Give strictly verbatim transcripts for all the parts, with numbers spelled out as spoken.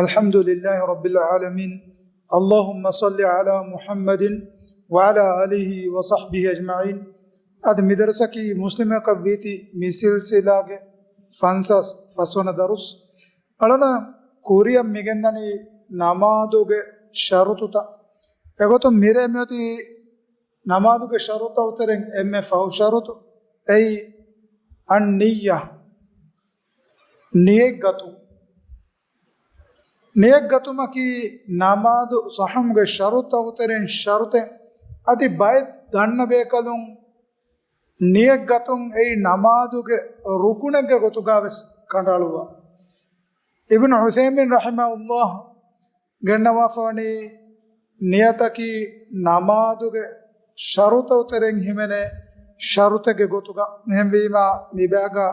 الحمد لله رب العالمين. اللهم صل على محمد وعلى آله وصحبه أجمعين. އަދި މި ދަރުސަކީ މުސްލިމަކަށް ވީތީ މި ސިލްސިލާގެ ފަންސާސް ފަސްވަނަ ދަރުސް. އަޅުނަ ކުރިއަށް މިގެންދަނީ ނަމާދުގެ ޝަރުތުތައް. އެގޮތުން މިރޭ މިއޮތީ ނަމާދުގެ ޝަރުތައް އުތެރެން އެންމެ ފަހު ޝަރުތު އެއީ އައްނިއްޔަ، ނިޔަތް ގަތުން. ނިޔަތް ގަތުމަކީ ނަމާދު ޞައްޙަވުމުގެ ޝަރުތައް އުތެރެން ޝަރުތެއް. އަދި ބައެއް ދަންނަ ބޭކަލުން ނިޔަތް ގަތުން އެއީ ނަމާދުގެ ރުކުނެއްގެ ގޮތުގަ ވެސް ކަނޑައަޅުއްވާ. އިބްނު ޢުޘައިމީން ރަޙިމަހުﷲ ގެންނަވާފަވަނީ ނިޔަތަކީ ނަމާދުގެ ޝަރުތައް އުތެރެން ހިމެނޭ ޝަރުތެއްގެ ގޮތުގަ. އެހެންވީމާ މިބައިގަ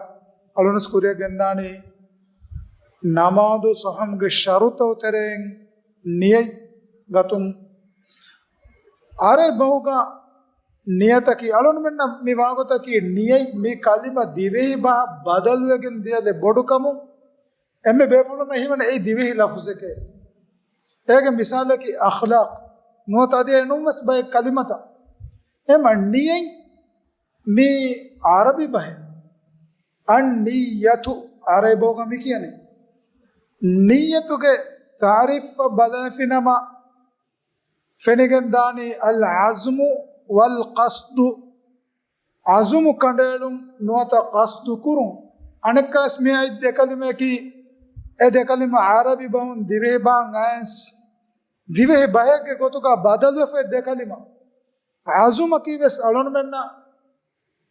އަޅުނަސް ކުރިއަށް ގެންދާނީ ނަމާދު ޞައްޙަވުމުގެ ޝަރުތައް އުތެރެން ނިޔަތް ގަތުން. އަރަބި ބަހުގަ ނިޔަތަކީ އަޅުންމެންނަށް މި ވާގޮތަކީ ނިޔަތް މި ކަލިމަ ދިވެހި ބަހަށް ބަދަލުވެގެން ދިޔަލެއް ބޮޑުކަމުން. އެންމެ ބޭފުޅުންނަށް ހީވަނީ އެއީ ދިވެހި ލަފުޒެކޭ. އޭގެ މިސާލަކީ އަޚްލާޤް. ނުވަތަ އަދި އެނޫންވެސް ބައެއް ކަލިމަތައް. އެމަ ނިޔަތް މީ އަރަބި ބަހެއް. އައްނިއްޔަތު އަރަބި ބަހުގަ މި ކިޔަނީ. ނިއްޔަތުގެ ތާރީފަށް ބަލާފިނަމަ ފެނިގެން ދާނީ އަލް ޢަޒްމު ވަލް ޤަޞްދު. ޢަޒުމު ކަނޑައެޅުން ނުވަތަ ޤަޞްދު ކުރުން. އަނެއްކާވެސް މިއާ އެއް ދެ ކަލިމައަކީ، އެ ދެ ކަލިމަ އަރަބި ބަހުން ދިވެހި ބަހަށް އައިސް ދިވެހި ބަހެއްގެ ގޮތުގަ ބަދަލުވެފަ އެއް ދެ ކަލިމަ. ޢަޒުމަކީ ވެސް އަޅުންމެންނަށް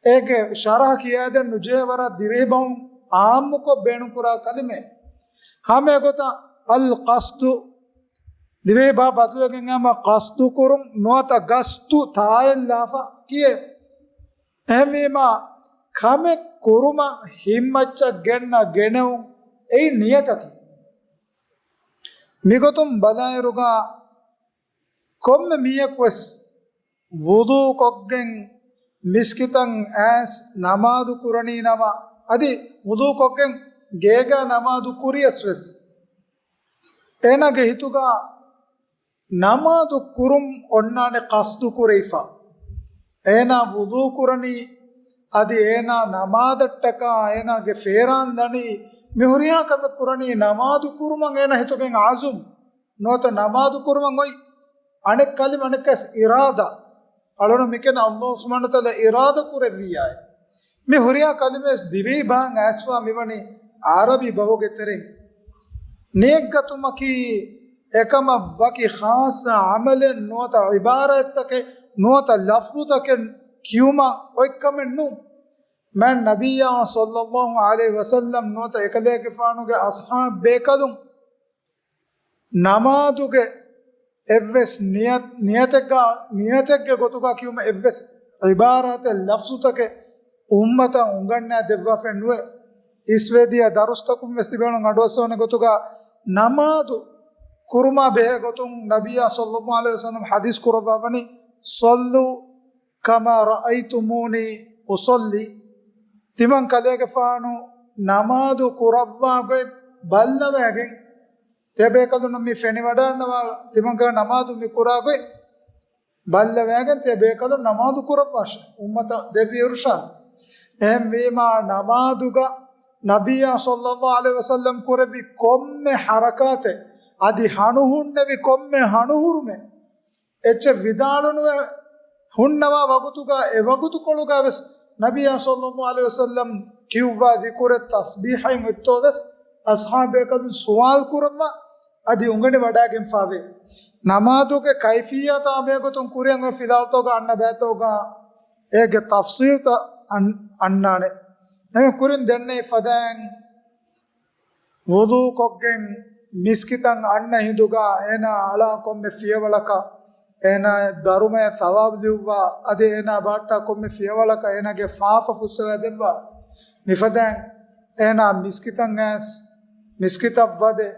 އޭގެ ޝަރަޙަ ކިޔައިދޭން ނުޖެހޭ ވަރަށް ދިވެހި ބަހުން އާއްމުކޮށް ބޭނުންކުރާ ކަލިމައެއް. ހަމަ އެގޮތަށް އަލް ޤަޞްދު ދިވެހި ބަހަށް ބަދަލުވެގެން އައިމަ ޤަޞްދު ކުރުން ނުވަތަ ގަސްދު ތާއެއް ލާފަ ކިޔޭ. އެހެންވީމާ ކަމެއް ކުރުމަށް ހިތްމައްޗަށް ގެންނަ ގެނެވުން އެއީ ނިޔަތަކީ. މިގޮތުން ބަލާއިރުގަ ކޮންމެ މީހަކުވެސް ވުޟޫކޮށްގެން މިސްކިތަށް އައިސް ނަމާދު ކުރަނީ ނަމަ، އަދި ވުޟޫކޮށްގެން ގޭގަ ނަމާދު ކުރިޔަސް ވެސް، އޭނާގެ ހިތުގަ ނަމާދު ކުރުން އޮންނާނެ ޤަޞްދު ކުރެވިފަ. އޭނާ ވުޟޫ ކުރަނީ، އަދި އޭނާ ނަމާދަށްޓަކާ އޭނާގެ ފޭރާން ދަނީ، މި ހުރިހާ ކަމެއް ކުރަނީ ނަމާދު ކުރުމަށް އޭނާ ހިތުގެން ޢަޒުމް. ނުވަތަ ނަމާދު ކުރުމަށް އޮތް އަނެއް ކަލިމަ އަނެއްކަސް އިރާދާ. އަޅުނަ މިކަން ﷲ ސުބްޙާނަހޫ ވަތަޢާލާ އިރާދަ ކުރެއްވިއްޔާއި. މި ހުރިހާ ކަލިމައެސް ދިވެހި ބަހަށް އައިސްފަ މިވަނީ ޢަރަބި ބަހުގެ ތެރެއިން. ނިޔަތްގަތުމަކީ އެކަމަށް ވަކި ޚާއްޞަ ޢަމަލެއް ނުވަތަ ޢިބާރާތްތަކެއް ނުވަތަ ލަފްޒުތަކެއް ކިޔުމަށް އޮތްކަމެއް ނޫން. މާތް ނަބިއްޔާ ޞައްލައްލާހު ޢަލައިހި ވަސައްލަމް ނުވަތަ އެކަލޭގެފާނުގެ އަޞްޙާބު ބޭކަލުން ނަމާދުގެ އެއްވެސް ނިޔަތް، ނިޔަތެއްގަ، ނިޔަތެއްގެ ގޮތުގަ ކިޔުމަށް އެއްވެސް ޢިބާރާތެއް، ލަފްޒުތަކެއް އުއްމަތަށް އުނގަންނާ ދެއްވާފައެއް ނުވޭ. އިސްވެދިޔަ ދަރުސްތަކުން ވެސް ތިބޭނުން އަޑުއައްސަވަނެ ގޮތުގަ ނަމާދު ކުރުމާ ބެހޭ ގޮތުން ނަބިއްޔާ ޞައްލައްލާހު ޢަލައިހި ވަސައްލަމް ޙަދީޘް ކުރައްވާ ވަނީ، "صلوا كما رأيتموني أصلي." ތިމަން ކަލޭގެފާނު ނަމާދު ކުރައްވާ ގޮތް ބައްލަވައިގެން ތިޔަބޭކަލުންނަށް މި ފެނިވަޑައިގަންނަވާ، ތިމަން ކަލޭ ނަމާދު މި ކުރާ ގޮތް ބައްލަވައިގެން ތިޔަބޭކަލުން ނަމާދު ކުރައްވާށޭ. އުއްމަތަށް ދެއްވި އިރުޝާދު. އެހެންވީމާ ނަމާދުގަ ނަބިއްޔާ ޞައްލައްލާހު ޢަލައިހި ވަސައްލަމް ކުރެއްވި ކޮންމެ ޙަރަކާތެއް އަދި ހަނުހުންނެވި ކޮންމެ ހަނުހުރުމެއް އެއްޗެއް ވިދާޅުނުވެ ހުންނަވާ ވަގުތުގަ، އެ ވަގުތުކޮޅުގަ ވެސް ނަބިއްޔާ ޞައްލައްލާހު ޢަލައިހި ވަސައްލަމް ކިޔުއްވާ ޛިކުރެއް ތަސްބީޙައިން އޮތްތޯ ވެސް އަޞްޙާބޭކަލުން ސުވާލު ކުރައްވާ އަދި އުނގެނި ވަޑައިގެންފާވޭ. ނަމާދުގެ ކައިފިއްޔާތާ ބެހޭގޮތުން ކުރިއަށް އޮތް ފިލާވަޅުތަކުގަ އަންނަ ބައިތަކުގަ އޭގެ ތަފްޞީލްތައް އަން-، އަންނާނެ. އެމެ ކުރިން ދެންނެވި ފަދައިން ވުޟޫކޮށްގެން މިސްކިތަށް އަންނަ ހިނދުގަ އޭނާ އަޅާ ކޮންމެ ފިޔަވަޅަކަށް އޭނާ ދަރުމައެއް ޘަވާބު ލިޔުއްވާ، އަދި އޭނާ ބަހައްޓާ ކޮންމެ ފިޔަވަޅަކަށް އޭނާގެ ފާފަ ފުއްސަވައިދެއްވާ. މިފަދައިން އޭނާ މިސްކިތަށް އައިސް، މިސްކިތަށް ވަދެ،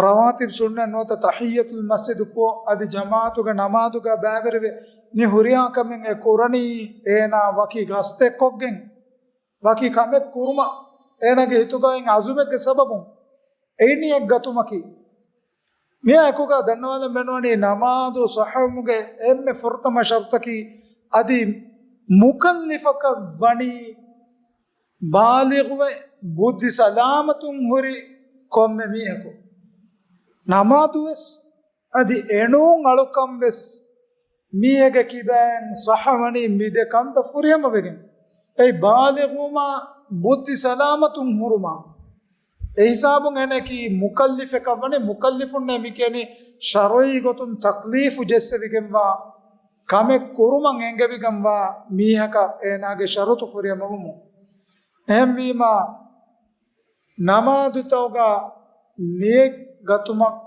ރަވާތިބް ސުންނަ ނުވަތަ ތަޙިއްޔަތުލް މަސްޖިދު ކޮށް، އަދި ޖަމާޢަތުގެ ނަމާދުގަ ބައިވެރިވެ، މި ހުރިހާ ކަމެއް އެ ކުރަނީ އޭނާ ވަކި ގަސްދެއްކޮށްގެން. ވަކި ކަމެއް ކުރުމަށް އޭނާގެ ހިތުގައި އަޒުމެއްގެ ސަބަބުން. އެއީ ނިޔަތް ގަތުމަކީ. މިއާ އެކުގަ ދަންނަވާލަން ބޭނުންވަނީ ނަމާދު ޞައްޙަވުމުގެ އެންމެ ފުރަތަމަ ޝަރުޠަކީ އަދި މުކައްލިފަކަށް ވަނީ ބާލިޣުވެ ބުއްދި ސަލާމަތުން ހުރި ކޮންމެ މީހަކު. ނަމާދުވެސް އަދި އެނޫން އަޅުކަން ވެސް މީހެއްގެ ކިބައިން ޞައްޙަވަނީ މި ދެ ކަންތައް ފުރިހަމަވެގެން. އެއީ ބާލިޣުވުމާ ބުއްދި ސަލާމަތުން ހުރުމާ. އެ ހިސާބުން އޭނައަކީ މުކައްލިފެކަށް ވަނީ. މުކައްލިފުންނޭ މި ކިޔަނީ ޝަރުޢީ ގޮތުން ތަކްލީފު ޖެއްސެވިގެންވާ، ކަމެއް ކުރުމަށް އެންގެވިގެންވާ މީހަކަށް އޭނާގެ ޝަރުޠު ފުރިހަމަވުމުން. އެހެންވީމާ، ނަމާދުތަކުގަ ނިޔަތް ގަތުމަށް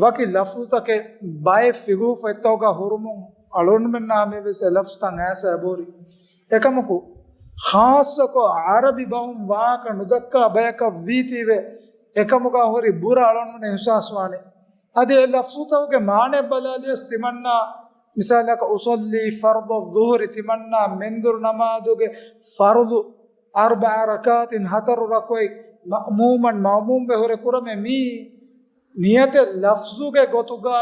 ވަކި ލަފްޒުތަކެއް ބައެއް ފިޤުހު ފޮތްތަކުގަ ހުރުމުން އަޅުގަނޑުމެންނާ މި ވެސް އެ ލަފްޒުތައް އައިސް އެބަހުރި. އެކަމަކު، ޚާއްޞަކޮށް ޢަރަބި ބަހުން ވާހަކަ ނުދައްކާ ބަޔަކަށް ވީތީވެ، އެކަމުގަ ހުރި ބުރަ އަޅުގަނޑުމެން އިޙްސާސްވާނެ. އަދި އެ ލަފްޒުތަކުގެ މާނައަށް ބަލާލިޔަސް ތިމަންނާ، މިސާލަކަށް، އުޞައްލީ ފަރްޟަ އައްޒުހުރި ތިމަންނާ މެންދުރު ނަމާދުގެ ފަރުޟު އަރްބަޢަ ރަކާތިން ހަތަރު ރަކުޢަތް މައުމޫމަން މައުމޫމްވެ ހުރެ ކުރަމޭ މީ ނިޔަތެއް ލަފްޒުގެ ގޮތުގަ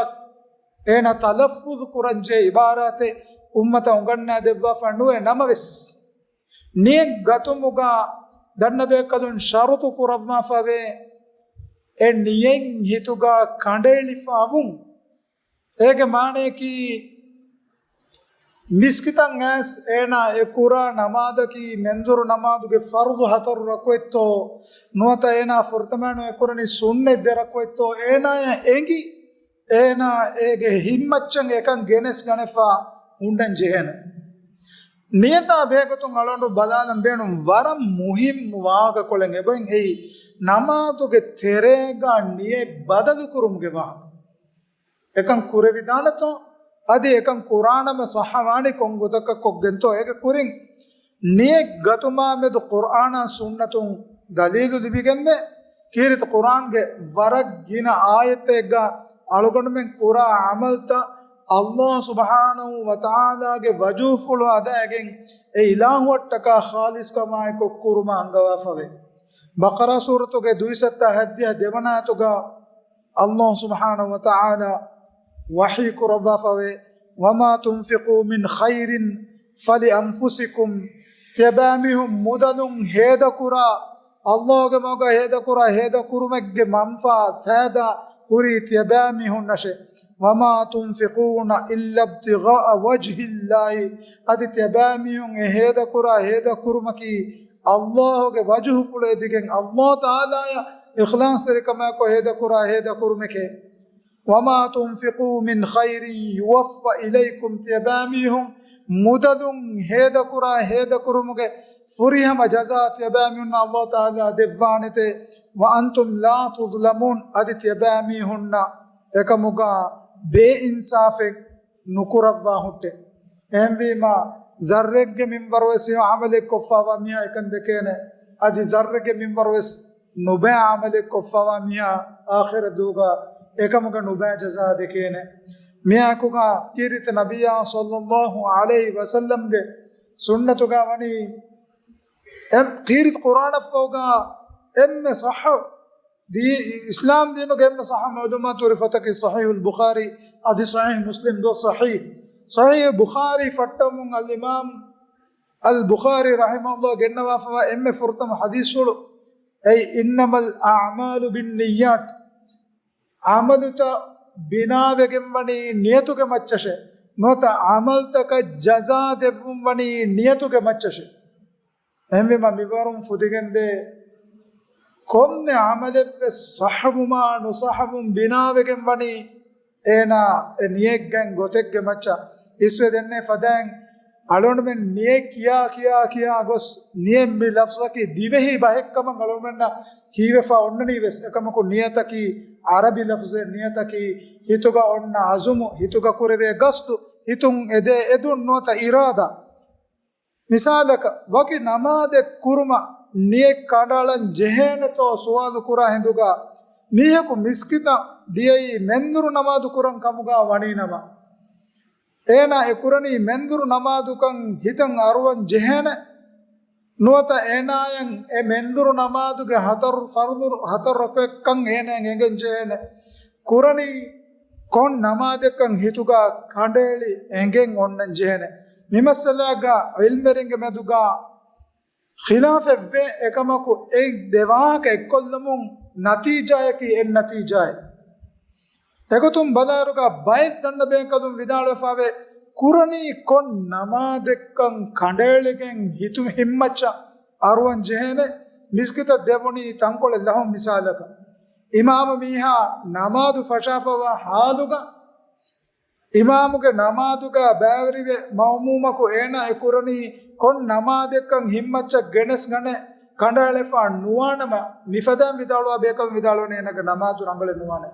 އޭނާ ތަލައްފުޒު ކުރަންޖެހޭ އިބާރާތެއް އުއްމަތަށް އުނގަންނާ ދެއްވާފަ ނުވޭ ނަމަވެސް، ނިޔަތް ގަތުމުގަ ދަންނަބޭކަލުން ޝަރުޠު ކުރައްވާފަވޭ އެ ނިޔަތް ހިތުގަ ކަނޑައެޅިފަވުން. އޭގެ މާނަޔަކީ، މިސްކިތަށް އައިސް އޭނާ އެ ކުރާ ނަމާދަކީ މެންދުރު ނަމާދުގެ ފަރުޟު ހަތަރު ރަކުޢަތްތޯ، ނުވަތަ އޭނާ ފުރަތަމައިނު އެ ކުރަނީ ސުންނަތް ދެ ރަކުޢަތްތޯ، އޭނާޔަށް އެނގި، އޭނާ އޭގެ ހިތްމައްޗަށް އެކަން ގެނެސް ގަނެފަ ހުންނަން ޖެހޭނެ. ނިޔަތާ ބެހޭގޮތުން އަޅުގަނޑު ބަލާލަން ބޭނުން ވަރަށް މުހިއްމު ވާހަކަކޮޅެއް އެބައިން އެއީ، ނަމާދުގެ ތެރޭގަ ނިޔަތް ބަދަލުކުރުމުގެ ވާހަކަ. އެކަން ކުރެވިދާނެތޯ؟ އަދި އެކަން ކުރާނަމަ ޞައްޙަވާނީ ކޮން ގޮތަކަށް ކޮށްގެންތޯ؟ އޭގެ ކުރިން ނިޔަތް ގަތުމާމެދު ޤުރްއާނާ ސުންނަތުން ދަލީލު ލިބިގެންދޭ. ކީރިތި ޤުރްއާންގެ ވަރަށް ގިނަ އާޔަތެއްގަ އަޅުގަނޑުމެން ކުރާ ޢަމަލްތައް ﷲ ސުބްޙާނަހޫ ވަތަޢާލާގެ ވަޖުހުފުޅު އަދައިގެން އެ އިލާހުއަށްޓަކާ ޚާލިޞްކަމާއެކު ކުރުމަށް އަންގަވާފަވޭ. ބަޤަރާ ސޫރަތުގެ ދުއިސައްތަ ހައްދިހަ ދެވަނަ އާޔަތުގަ ﷲ ސުބްޙާނަހޫ ވަތަޢާލާ ވަޙީ ކުރައްވާފަވޭ، "وما تنفقوا من خير فلأنفسكم." ތިޔަބައިމީހުން މުދަލުން ހޭދަކުރާ، ﷲގެ މަގަށް ހޭދަކުރާ، ހޭދަކުރުމެއްގެ މަންފާ ފައިދާ ހުރީ ތިޔަބައިމީހުންނަށޭ. "وما تنفقون إلا ابتغاء وجه الله." އަދި ތިޔަބައިމީހުން އެ ހޭދަކުރާ ހޭދަކުރުމަކީ ﷲގެ ވަޖުހުފުޅު އެދިގެން، ﷲ ތަޢާލާޔަށް އިޚްލާޞްތެރިކަމާއެކު ހޭދަކުރާ ހޭދަކުރުމެކޭ. "وما تنفقوا من خير يوف إليكم." ތިޔަބައިމީހުން މުދަލުން ހޭދަކުރާ ހޭދަކުރުމުގެ ފުރިހަމަ ޖަޒާ ތިޔަބައިމީހުންނަށް ﷲ ތަޢާލާ ދެއްވާނެތޭ. "وأنتم لا تظلمون." އަދި ތިޔަބައިމީހުންނަށް އެކަމުގަ ބޭއިންސާފެއް ނުކުރައްވާ ހުއްޓެ. އެހެންވީމާ، ޒައްރެއްގެ މިންވަރުވެސް އެ ޢަމަލެއް ކޮށްފައިވާ މީހާ އެކަން ދެކޭނެ. އަދި ޒައްރެއްގެ މިންވަރުވެސް ނުބައި ޢަމަލެއް ކޮށްފައިވާ މީހާ އާޚިރަތުގަ އެކަމުގަ ނުބައި ޖަޒާ ދެކޭނެ. މިއާއެކުގަ ކީރިތި ނަބިއްޔާ ޞައްލައްލާހު ޢަލައިހި ވަސައްލަމްގެ ސުންނަތުގަ ވަނީ، އެ ކީރިތި ޤުރްއާނަށްފަހުގަ އެންމެ ޞައްޙަ ދީ-، އިސްލާމް ދީނުގެ އެންމެ ޞައްޙަ މަޢުލޫމާތު ހުރި ފޮތަކީ ޞަޙީޙުލް ބުޚާރީ އަދި ޞަޙީޙު މުސްލިމް ދޯ ޞަޙީޙު. ޞަޙީޙު ބުޚާރީ ފައްޓަމުން އަލްއިމާމް އަލް ބުޚާރީ ރަޙިމަހުﷲ ގެންނަވާފައިވާ އެންމެ ފުރަތަމަ ޙަދީޘްފުޅު އެއީ، "إنما الأعمال بالنيات." ޢަމަލުތައް ބިނާވެގެން ވަނީ ނިޔަތުގެ މައްޗަށޭ. ނުވަތަ ޢަމަލުތަކަށް ޖަޒާ ދެއްވުން ވަނީ ނިޔަތުގެ މައްޗަށޭ. އެހެންވީމަ މިވަރުން ފުދިގެންދޭ ކޮންމެ ޢަމަލެއްވެސް ޞައްޙަވުމާ ނުޞައްޙަވުން ބިނާވެގެން ވަނީ އޭނާ އެ ނިޔަތްގައި ގޮތެއްގެ މައްޗަށް. އިސްވެ ދެންނެވި ފަދައިން އަޅުގަނޑުމެން ނިޔަތް ކިޔާ ކިޔާ ކިޔާ ގޮސް ނިޔަތް މި ލަފްޒަކީ ދިވެހި ބަހެއްކަމަށް އަޅުގަނޑުމެންނަށް ހީވެފަ އޮންނަނީ ވެސް. އެކަމަކު ނިޔަތަކީ ޢަރަބި ލަފްޒެއް. ނިޔަތަކީ ހިތުގަ އޮންނަ ޢަޒުމު، ހިތުގަ ކުރެވޭ ގަސްދު، ހިތުން އެދޭ އެދުން ނުވަތަ އިރާދާ. މިސާލަކަށް، ވަކި ނަމާދެއް ކުރުމަށް ނިޔަތް ކަނޑައަޅަން ޖެހޭނެތޯ ސުވާލު ކުރާ ހިނދުގަ، މީހަކު މިސްކިތަށް ދިޔައީ މެންދުރު ނަމާދު ކުރަން ކަމުގަ ވަނީނަމަ، އޭނާ އެ ކުރަނީ މެންދުރު ނަމާދުކަން ހިތަށް އަރުވަން ޖެހޭނެ. ނުވަތަ އޭނާޔަށް އެ މެންދުރު ނަމާދުގެ ހަތަރު ފަރުޟު، ހަތަރު ރަކުޢަތްކަން އޭނާޔަށް އެނގެން ޖެހޭނެ. ކުރަނީ ކޮން ނަމާދެއްކަން ހިތުގަ ކަނޑައެޅި އެނގެން އޮންނަން ޖެހޭނެ. މި މައްސަލާގަ ޢިލްމުވެރިންގެ މެދުގަ ޚިލާފެއްވޭ. އެކަމަކު އެ ދެ ވާހަކަ އެއްކޮށްލުމުން ނަތީޖާއަކީ އެއް ނަތީޖާއެއް. އެގޮތުން ބަލާއިރުގަ ބައެއް ދަންނަ ބޭކަލުން ވިދާޅުވެފަވޭ، ކުރަނީ ކޮން ނަމާދެއްކަން ކަނޑައެޅިގެން ހިތު ހިންމައްޗަށް އަރުވަން ޖެހޭނެ. މިސްކިތަށް ދެވުނީ ތަންކޮޅެއް ލަހުން މިސާލަކަށް. އިމާމު މީހާ ނަމާދު ފަށާފަވާ ހާލުގަ، އިމާމުގެ ނަމާދުގަ ބައިވެރިވެ، މައުމޫމަކު އޭނާ އެ ކުރަނީ ކޮން ނަމާދެއްކަން ހިންމައްޗަށް ގެނެސްގަނެ ކަނޑައެޅިފަ ނުވާނަމަ، މިފަދައިން ވިދާޅުވާ ބޭކަލުން ވިދާޅުވަނީ އޭނާގެ ނަމާދު ރަނގަޅެއް ނުވާނެ.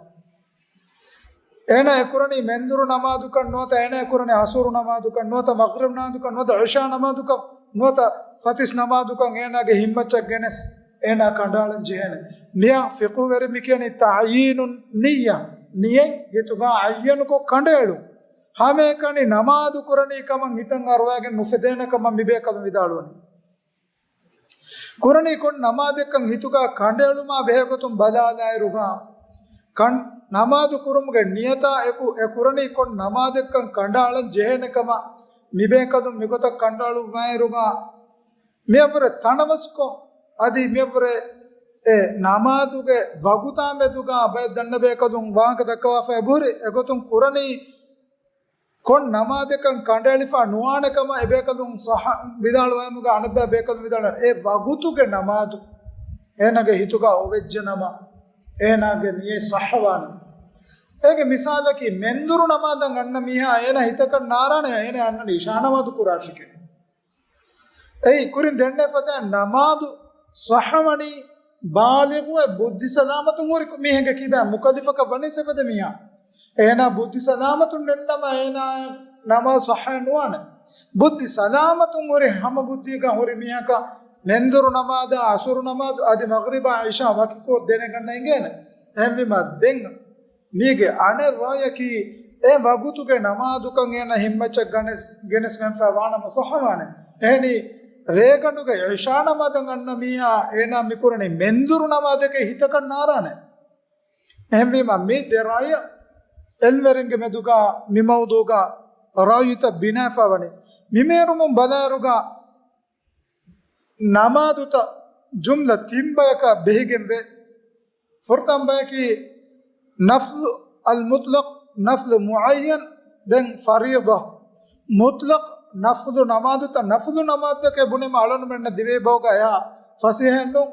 އޭނާ އެ ކުރަނީ މެންދުރު ނަމާދުކަން ނުވަތަ، އޭނާ އެ ކުރަނީ އަސުރު ނަމާދުކަން ނުވަތަ، މަޣްރިބް ނަމާދުކަން ނުވަތަ، ޢިޝާ ނަމާދުކަން ނުވަތަ، ފަތިސް ނަމާދުކަން އޭނާގެ ހިންމައްޗަށް ގެނެސް އޭނާ ކަނޑައަޅަން ޖެހޭނެ. މިއަށް ފިޤުހުވެރިން މި ކިޔަނީ ތަޢްޔީނު ނިއްޔަ، ނިޔަތް ހިތުގަ ޢައްޔަނުކޮށް ކަނޑައެޅުން. ހަމައެކަނި ނަމާދު ކުރަނީ ކަމަށް ހިތަށް އަރުވައިގެން ނުފެދޭނެ ކަމަށް މި ބޭކަލުން ވިދާޅުވަނީ. ކުރަނީ ކޮން ނަމާދެއްކަން ހިތުގަ ކަނޑައެޅުމާ ބެހޭގޮތުން ބަލާލާއިރުގަ، ކަން ނަމާދު ކުރުމުގެ ނިޔަތާ އެކު އެ ކުރަނީ ކޮން ނަމާދެއްކަން ކަނޑައަޅަން ޖެހޭނެ ކަމަށް މި ބޭކަލުން މިގޮތަށް ކަނޑައަޅުއްވާއިރުގަ، މިއަށްވުރެ ތަނަވަސްކޮށް، އަދި މިއަށްވުރެ އެ ނަމާދުގެ ވަގުތާ މެދުގަ ބައެއް ދަންނަ ބޭކަލުން ވާހަކަ ދައްކަވާފަ އެބަހުރި، އެގޮތުން ކުރަނީ ކޮން ނަމާދެއްކަން ކަނޑައެޅިފަ ނުވާނެ ކަމަށް އެ ބޭކަލުން ޞައްޙަ ވިދާޅުވާނުގަ އަނެއްބައި ބޭކަލުން ވިދާޅުވާ އެ ވަގުތުގެ ނަމާދު އޭނާގެ ހިތުގަ އޮވެއްޖެ ނަމަ، އޭނާގެ ނިޔަތް ޞައްޙަވާނެ. އޭގެ މިސާލަކީ މެންދުރު ނަމާދަށް އަންނަ މީހާ އޭނާ ހިތަކަށް ނާރާނެ އޭނާ އަންނަނީ އިޝާ ނަމާދު ކުރާށިކޭ. އެއީ ކުރިން ދެންނެވި ފަދައިން ނަމާދު ޞައްޙަވަނީ ބާލިޣުވެ ބުއްދި ސަލާމަތުން ހުރި މީހެއްގެ ކިބައިން. މުކައްލަފަކަށް ވަނީ އެފަދަ މީހާ. އޭނާ ބުއްދި ސަލާމަތުން ނެތްނަމަ އޭނާ ނަމާދު ޞައްޙަ ނުވާނެ. ބުއްދި ސަލާމަތުން ހުރި ހަމަ ބުއްދީގަ ހުރި މީހަކަށް މެންދުރު ނަމާދާ، އަސުރު ނަމާދު އަދި މަޣްރިބާ އިޝާ ވަކިކޮށް ދެނެގަންނަ އިނގޭނެ. އެހެންވީމަ ދެން މީގެ އަނެއް ރައުޔަކީ، އެ ވަގުތުގެ ނަމާދުކަން އޭނާ ހިންމައްޗަށް ގެނެސް، ގެނެސްގެންފަ ވާނަމަ ޞައްޙަވާނެ. އެހެނީ، ރޭގަނޑުގެ އިޝާ ނަމާދަށް އަންނަ މީހާ އޭނާ މިކުރަނީ މެންދުރު ނަމާދެކޭ ހިތަކަށް ނާރާނެ. އެހެންވީމަ، މި ދެ ރައުޔަށް އިލްމުވެރިންގެ މެދުގަ މި މައުޟޫގަ ރައުޔުތައް ބިނާވެފަ ވަނީ. މި މޭރުމުން ބަލާއިރުގަ، ނަމާދުތައް ޖުމްލަ ތިން ބަޔަކަށް ބެހިގެންވޭ. ފުރަތަމަ ބަޔަކީ ނަފްލު އަލް މުޠްލަޤް، ނަފްލު މުޢައްޔަން، ދެން ފަރީޟަ. މުޠްލަޤް ނަފްލު ނަމާދުތައް، ނަފްލު ނަމާދުތަކޭ ބުނީމަ އަޅުގަނޑުމެންނަށް ދިވެހި ބަހުގަ އެހާ ފަސޭހައެއްނު.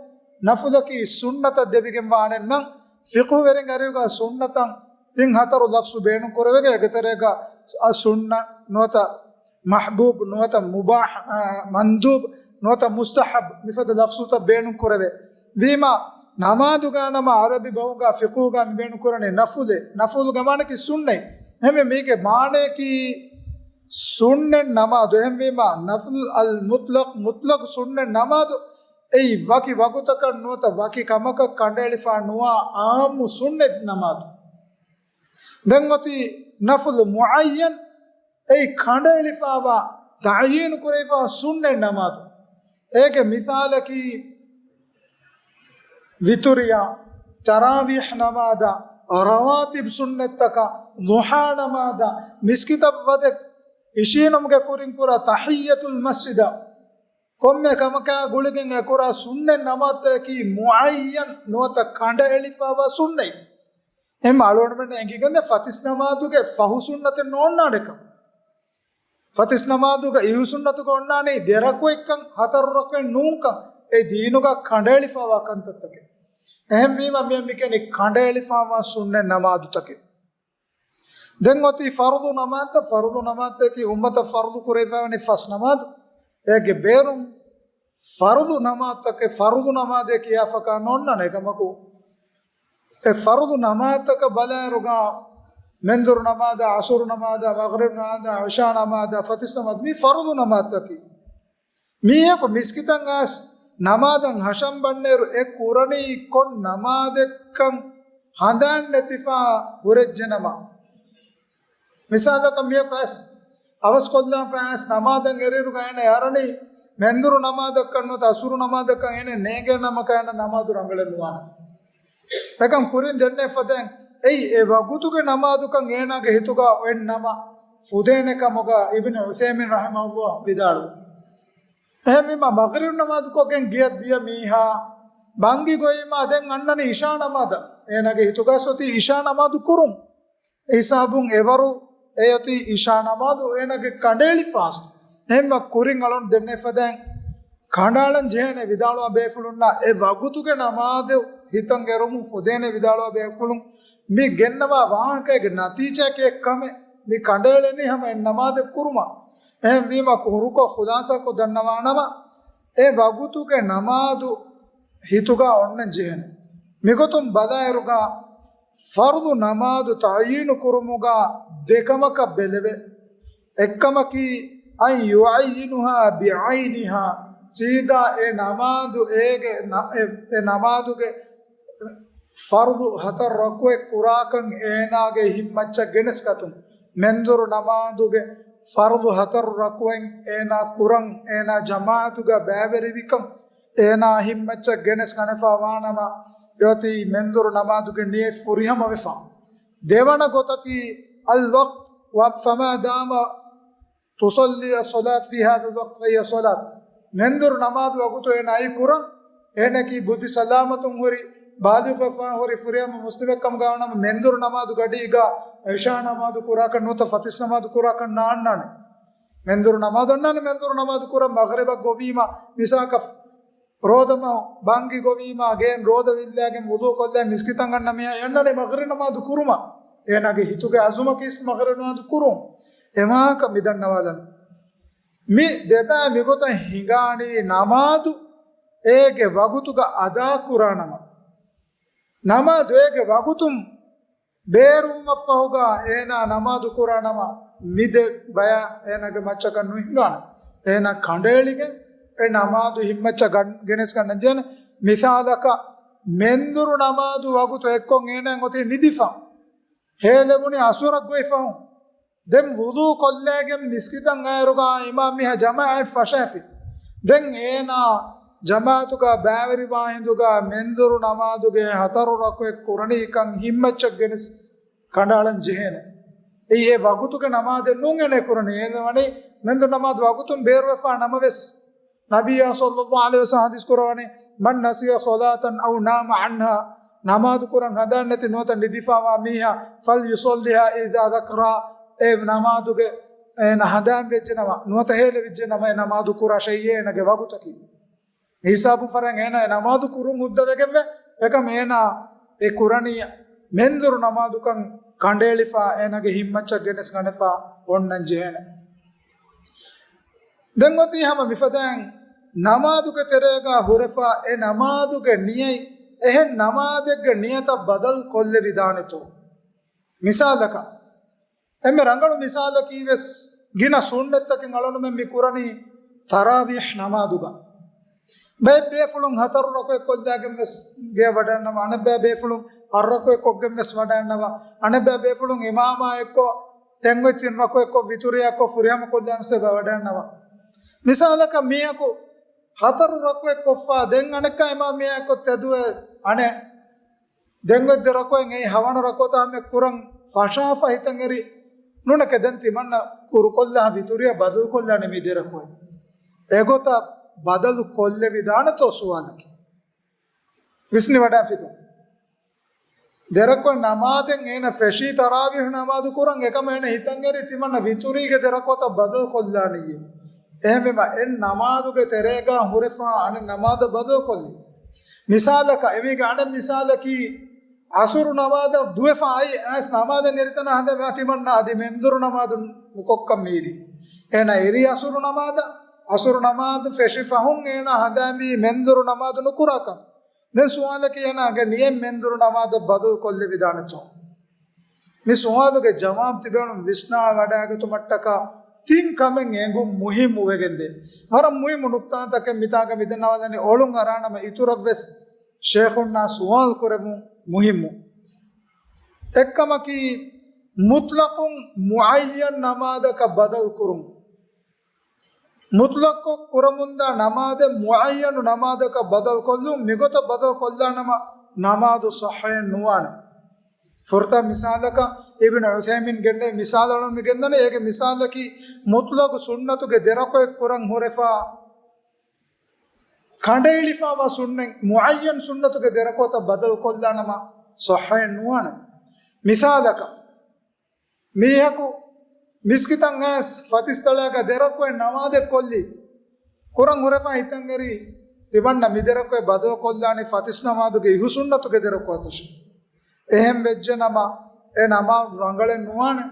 ނަފްލަކީ ސުންނަތަށް ދެވިގެންވާނެއްނަން، ފިޤުހުވެރިންގެ އަރިހުގަ ސުންނަތަށް ތިން ހަތަރު ލަފްޒު ބޭނުން ކުރެވޭ. އޭގެ ތެރޭގަ ސުންނަ ނުވަތަ މަޙްބޫބް ނުވަތަ މުބާޙް، އާ، މަންދޫބް ނުވަތަ މުސްތަޙަބް މިފަދަ ލަފްޒުތައް ބޭނުން ކުރެވޭ. ވީމާ، ނަމާދުގަ ނަމަ ޢަރަބި ބަހުގަ ފިޤުހުގަ މި ބޭނުން ކުރަނީ ނަފުލެއް. ނަފުލުގެ މާނަކީ ސުންނަތް. އެހެންވެ މީގެ މާނަޔަކީ ސުންނަތް ނަމާދު. އެހެންވީމާ، ނަފްލު އަލް މުޠްލަޤް، މުޠްލަޤް ސުންނަތް ނަމާދު. އެއީ ވަކި ވަގުތަކަށް ނުވަތަ ވަކި ކަމަކަށް ކަނޑައެޅިފަ ނުވާ ޢާއްމު ސުންނަތް ނަމާދު. ދެން އޮތީ ނަފްލު މުޢައްޔަން، އެއީ ކަނޑައެޅިފައިވާ، ތަޢްޔީނު ކުރެވިފައިވާ ސުންނަތް ނަމާދު. އޭގެ މިސާލަކީ، ވިތުރިއާ، ތަރާވީޙް ނަމާދާ، ރަވާތިބް ސުންނަތްތަކާ، ޟުޙާ ނަމާދާ، މިސްކިތަށް ވަދެ އިށީނުމުގެ ކުރިން ކުރާ ތަޙިއްޔަތުލް މަސްޖިދާ، ކޮންމެ ކަމަކާ ގުޅިގެން އެ ކުރާ ސުންނަތް ނަމާދުތަކަކީ މުޢައްޔަން ނުވަތަ ކަނޑައެޅިފައިވާ ސުންނަތް. އެހެން އަޅުގަނޑުމެންނަށް އެނގިގެންދޭ ފަތިސް ނަމާދުގެ ފަހު ސުންނަތެއް ނޯންނާނެކަން. ފަތިސް ނަމާދުގަ އިހު ސުންނަތުގަ އޮންނާނީ ދެ ރަކުޢަތްކަން، ހަތަރު ރަކުޢަތް ނޫންކަން. އެ ދީނުގަ ކަނޑައެޅިފައިވާ ކަންތައްތަކެއް. އެހެންވީމަ މިއަށް މިކިޔަނީ ކަނޑައެޅިފައިވާ ސުންނަތް ނަމާދުތަކެއް. ދެން އޮތީ ފަރުޟު ނަމާދުތައް، ފަރުޟު ނަމާދުތަކީ އުއްމަތަށް ފަރުޟު ކުރެވިފައިވަނީ ފަސް ނަމާދު. އޭގެ ބޭރުން ފަރުޟު ނަމާދުތަކެއް، ފަރުޟު ނަމާދޭ ކިޔާފަކާ ނޯންނާނެ. އެކަމަކު، އެ ފަރުޟު ނަމާދުތަކަށް ބަލާއިރުގަ، މެންދުރު ނަމާދާ، ޢަޞުރު ނަމާދާ، މަޣްރިބް ނަމާދާ، ޢިޝާ ނަމާދާ، ފަތިސް ނަމާދު، މީ ފަރުޟު ނަމާދުތަކީ. މީހަކު މިސްކިތަށް އައިސް ނަމާދަށް ހަށަން ބަންނައިރު އެ ކުރަނީ ކޮން ނަމާދެއްކަން ހަނދާން ނެތިފަ ހުރެއްޖެނަމަ. މިސާލަކަށް މީހަކު އައިސް އަވަސްކޮށްލާފަ އައިސް ނަމާދަށް އެރިއިރުގަ އޭނަ އަރަނީ މެންދުރު ނަމާދަކަށް ނުވަތަ އަސުރު ނަމާދަކަށް އޭނަ ނޭނގޭ ނަމަކަށް އޭނަ ނަމާދު ރަނގަޅެއް ނުވާނެ. އެކަން ކުރިން ދެންނެވި ފަދައިން އެއީ އެ ވަގުތުގެ ނަމާދުކަން އޭނާގެ ހިތުގަ އޮތް ނަމަ ފުދޭނެ ކަމުގަ އިބްނު ޢުސައިމީން ރަޙިމަހުﷲ ވިދާޅުވި. އެހެންވީމަ މަޣްރިބް ނަމާދު ކޮށްގެން ގެޔަށް ދިޔަ މީހާ ބަންގި ގޮވީމާ ދެން އަންނަނީ އިޝާ ނަމާދަށް. އޭނާގެ ހިތުގަ އޮތީ އިޝާ ނަމާދު ކުރުން. އެ ހިސާބުން އެވަރު އެއޮތީ އިޝާ ނަމާދު އޭނާގެ ކަނޑައެޅިފާސް. އެހެންމަ ކުރިން އަޅުން ދެންނެވި ފަދައިން ކަނޑައަޅަން ޖެހޭނެ ވިދާޅުވާ ބޭފުޅުންނާ އެ ވަގުތުގެ ނަމާދު ހިތަށް އެރުމުން ފުދޭނެ ވިދާޅުވާ ބޭފުޅުން މި ގެންނަވާ ވާހަކައިގެ ނަތީޖާއަކީ އެއް ކަމެއް. މި ކަނޑައެޅެނީ ހަމަ އެއް ނަމާދެއް ކުރުމަށް. އެހެންވީމަ ކުރުކޮށް ޚުލާސާކޮށް ދަންނަވާނަމަ، އެ ވަގުތުގެ ނަމާދު ހިތުގަ އޮންނަން ޖެހޭނެ. މިގޮތުން ބަލާއިރުގަ ފަރުޟު ނަމާދު ތަޢުޔީނު ކުރުމުގަ ދެ ކަމަކަށް ބެލެވޭ. އެއްކަމަކީ، أن يعينها بعينها، ސީދާ އެ ނަމާދު އޭގެ ނަ-، އެ، އެ ނަމާދުގެ ފަރުޟު ހަތަރު ރަކުޢަތް ކުރާކަން އޭނާގެ ހިތްމައްޗަށް ގެނެސްގަތުން. މެންދުރު ނަމާދުގެ ފަރުޟު ހަތަރު ރަކުޢަތް އޭނާ ކުރަން އޭނާ ޖަމާޢަތުގަ ބައިވެރިވިކަން އޭނާ ހިތްމައްޗަށް ގެނެސް ގަނެފާ ވާނަމަ، އެއޮތީ މެންދުރު ނަމާދުގެ ނިޔަތް ފުރިހަމަ ވެފަ. ދެވަނަ ގޮތަކީ، الوقت، فما دام تصلي الصلاة في هذا الوقت فهي صلاة. މެންދުރު ނަމާދު ވަގުތު އޭނާ އައީ ކުރަން، އޭނަކީ ބުއްދި ސަލާމަތުން ހުރި، ބާލިޣުވެފާ ހުރި ފުރިހަމަ މުސްލިމެއް ކަމުގަ ވަނަމަ، މެންދުރު ނަމާދު ގަޑީގަ އިޝާ ނަމާދު ކުރާކަށް ނުވަތަ ފަތިސް ނަމާދު ކުރާކަށް ނާންނާނެ. މެންދުރު ނަމާދު އަންނާނެ، މެންދުރު ނަމާދު ކުރަން މަޣްރިބަށް ގޮވީމަ، މިސާލަކަށް ރޯދަމަހު ބަންގި ގޮވީމާ، ގޭން ރޯދަ ވިއްލާގެން ވުޟޫ ކޮށްލާ މިސްކިތަށް އަންނަ މީހާ އަންނާނެ މަޣްރިބް ނަމާދު ކުރުމަށް. އޭނާގެ ހިތުގެ އަޒުމަކީ މަޣްރިބް ނަމާދު ކުރުން. އެ ވާހަކަ މި ދަންނަވާލަން. މި ދެބައި މިގޮތަށް ހިނގާނީ ނަމާދު އޭގެ ވަގުތުގަ އަދާ ކުރާނަމަ. ނަމާދު އޭގެ ވަގުތުން ބޭރުވުމަށްފަހުގަ އޭނާ ނަމާދު ކުރާނަމަ، މި ދެ ބަޔަށް އޭނާގެ މައްޗަކަށް ނުހިނގާނެ. އޭނާ ކަނޑައެޅިގެން އެ ނަމާދު ހިތްމައްޗަށް ގަން-، ގެނެސްގަންނަން ޖެހޭނެ. މިސާލަކަށް، މެންދުރު ނަމާދު ވަގުތު އެއްކޮށް އޭނާ އޮތީ ނިދިފަ. ހޭލެވުނީ އަސުރަށް ގޮތްފަހުން. ދެން ވުޟޫ ކޮށްލައިގެން މިސްކިތަށް އައިރުގަ އިމާމް މީހާ ޖަމާޢަތް ފަށާފި. ދެން އޭނާ ޖަމާޢަތުގަ ބައިވެރިވާ ހިނދުގަ މެންދުރު ނަމާދުގެ ހަތަރު ރަކުޢަތް ކުރަނީކަން ހިތްމައްޗަށް ގެނެސް ކަނޑައަޅަން ޖެހޭނެ. އެއީ އެ ވަގުތުގެ ނަމާދެއް ނޫން އޭނަ ކުރަނީ. އޭނަ ވަނީ މެންދުރު ނަމާދު ވަގުތުން ބޭރުވެފާ ނަމަވެސް، ނަބިއްޔާ ޞައްލައްލާހު ޢަލައިހި ވަސައްލަމް ޙަދީޘް ކުރަވަނީ، "من نسي صلاة أو نام عنها." ނަމާދު ކުރަން ހަނދާން ނެތި ނުވަތަ ނިދިފާވާ މީހާ، "فليصلها إذا ذكرها." އެ ނަމާދުގެ އޭނަ ހަނދާން ވެއްޖެ ނަމަ، ނުވަތަ ހޭލެވިއްޖެ ނަމަ، އެ ނަމާދު ކުރާ ޝައިއޭ އޭނަގެ ވަގުތަކީ. ހިސާބު ފަރެން އޭނާ އެ ނަމާދު ކުރުން ހުއްދަވެގެންވެ، އެކަމް އޭނާ އެ ކުރަނީ މެންދުރު ނަމާދުކަން ކަނޑައެޅިފާ އޭނާގެ ހިތްމައްޗަށް ގެނެސް ގަނެފާ އޮންނަން ޖެހޭނެ. ދެން އޮތީ ހަމަ މިފަދައިން ނަމާދުގެ ތެރޭގަ ހުރެފާ އެ ނަމާދުގެ ނިޔަތް އެހެން ނަމާދެއްގެ ނިޔަތަށް ބަދަލު ކޮށްލެވިދާނެތޯ؟ މިސާލަކަށް، އެންމެ ރަނގަޅު މިސާލަކީ ވެސް ގިނަ ސުންނަތްތަކެއް އަޅުގަނޑުމެން މި ކުރަނީ ތަރާވީޙް ނަމާދުގަ. ބައެއް ބޭފުޅުން ހަތަރު ރަކުޢަތް ކޮށްލާގެން ވެސް ގެޔަށް ވަޑައިގަންނަވާ، އަނެއްބައި ބޭފުޅުން އަށް ރަކުޢަތް ކޮށްގެން ވެސް ވަޑައިގަންނަވާ، އަނެއްބައި ބޭފުޅުން އިމާމާ އެއްކޮށް ދެން އޮތް ތިން ރަކުޢަތް ކޮށް ވިތުރިއްޔާ ކޮށް ފުރިހަމަ ކޮށްލާ ވެސް ވަޑައިގަންނަވާ. މިސާލަކަށް މީހަކު ހަތަރު ރަކުޢަތް ކޮށްފާ ދެން އަނެއްކާ އިމާމް މީހާ އެއްކޮށް ތެދުވެ އަނެއް ދެން އޮތް ދެ ރަކުޢަތް އެއީ ހަވަނަ ރަކުޢަތާ ހަމަ ކުރަން ފަށާފަ ހިތަށް އެރި ނޫނެކޭ ދެން ތިމަންނަ ކުރުކޮށްލާ ވިތުރިއަށް ބަދަލުކޮށްލާނެ މި ދެ ރަކުޢަތް. އެގޮތަށް ބަދަލު ކޮށްލެވިދާނެތޯ ސުވާލަކީ. ވިސްނިވަޑާފިތަ؟ ދެ ރަކުޢަތް ނަމާދެއް އޭނަ ފެށީ ތަރާވީޙް ނަމާދު ކުރަން، އެކަމަށް އޭނަ ހިތަށް އެރި ތިމަންނަ ވިތުރީގެ ދެ ރަކުޢަތަށް ބަދަލު ކޮށްލާނީ. އެހެންވީމަ އެއް ނަމާދުގެ ތެރޭގަ ހުރެފާ އަނެއް ނަމާދަށް ބަދަލު ކޮށްލީ. މިސާލަކަށް، އެމީގެ އަނެއް މިސާލަކީ، އަސުރު ނަމާދަށް ދުވެފަ އައި އައިސް ނަމާދަށް އެރިތަނާ ހަނދާން ވާ ތިމަންނަ އަދި މެންދުރު ނަމާދު ނުކޮށްކަން މީރި. އޭނަ އެރީ އަސުރު ނަމާދަށް، އަސުރު ނަމާދު ފެށި ފަހުން އޭނަ ހަނދާންވީ މެންދުރު ނަމާދު ނުކުރާކަން. ދެން ސުވާލަކީ އޭނާގެ ނިޔަތް މެންދުރު ނަމާދަށް ބަދަލު ކޮށްލެވިދާނެތޯ؟ މި ސުވާލުގެ ޖަވާބު ތިބޭނުން ވިސްނާ ވަޑައިގަތުމަށްޓަކާ ތިން ކަމެއް އެނގުން މުހިއްމު ވެގެންދޭ. ވަރަށް މުހިއްމު ނުކްތާތަކެއް މިތާގަ މިދަންނަވާލަނީ އޮޅުން އަރާނަމަ އިތުރަށްވެސް ޝޭޚުންނާ ސުވާލު ކުރެވުން މުހިއްމު. އެއްކަމަކީ، މުތްލަޤުން މުޢައްޔަން ނަމާދަކަށް ބަދަލު ކުރުން. މުތްލަޤުކޮށް ކުރަމުންދާ ނަމާދެއް މުޢައްޔަނު ނަމާދަކަށް ބަދަލުކޮށްލުން މިގޮތަށް ބަދަލުކޮށްލާނަމަ، ނަމާދު ޞައްޙައެއް ނުވާނެ. ފުރަތަމަ މިސާލަކަށް، އިބްނު ޢުޘައިމީން ގެންނެވި މިސާލު އަޅުން މި ގެންދަނީ، އޭގެ މިސާލަކީ މުތްލަޤު ސުންނަތުގެ ދެރަކުއެއް ކުރަން ހުރެފާ، ކަނޑައެޅިފާވާ ސުންނަތް، މުޢައްޔަން ސުންނަތުގެ ދެރަކުވަތަށް ބަދަލުކޮށްލާނަމަ، ޞައްޙައެއް ނުވާނެ. މިސާލަކަށް، މީހަކު މިސްކިތަށް އައިސް ފަތިސް ތަޅާގަ ދެރަކުވެ ނަމާދެއް ކޮށްލި، ކުރަން ހުރެފާ ހިތަށް އެރީ، ތިމަންނަ މި ދެރަކުވެ ބަދަލު ކޮށްލާނީ ފަތިސް ނަމާދުގެ އިހު ސުންނަތުގެ ދެރަކުވަތަށް. އެހެން ވެއްޖެ ނަމަ، އެ ނަމާދު ރަނގަޅެއް ނުވާނެ.